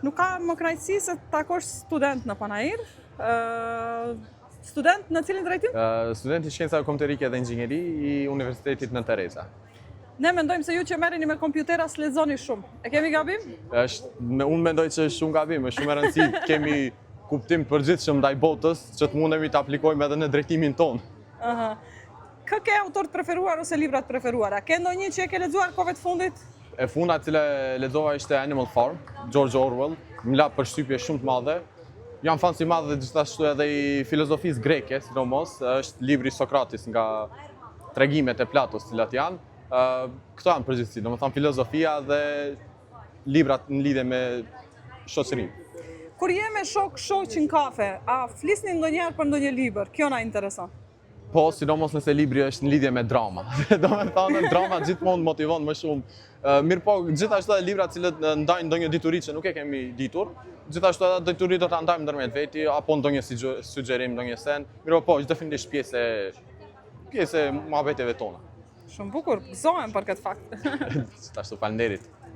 Nuk ka më kënaqësi se të takosh student në Panair. Student në cilin drejtim? Student i shkencave kompjuterike dhe inxhinieri i Universitetit Nënë Tereza. Ne mendojmë se ju që merreni me kompjutera s'lexoni shumë. E kemi gabim? Është, unë mendoj që është shumë gabim, është shumë e rëndësi të kemi kuptim të përgjithshëm ndaj botës që të mundemi të aplikojmë edhe në drejtimin tonë. Aha. Kë ke autor të preferuar ose libra të preferuara? Ke ndonjë që e ke lexuar kohëve të fundit? E funda cila e lexova ishte Animal Farm, George Orwell, më la përshtypje shumë të madhe. Jam fan i madh dhe gjithashtu edhe i filozofisë greke, sidomos, është libri Sokratis nga tregimet e Platos, cilat janë. Këto janë përgjithësi, domethënë filozofia dhe librat në lidhje me shoqërinë. Kur je me shok shoq në kafe, a flisni ndonjëherë për ndonjë libër? Kjo na intereson. Po, sidomos nëse libri është në lidhje me drama. Do me thënë, drama gjithmonë motivon më shumë. Mirë po, gjithashtu edhe libra të cilët ndajnë ndonjë dituri që nuk e kemi ditur, gjithashtu edhe dituri do ta ndajmë ndërmjet veti apo ndonjë sugjerim, ndonjë sen. Mirë po, është definitivisht pjesë e muhabeteve tona. Shumë bukur, gëzohem për këtë fakt. Gjithashtu faleminderit.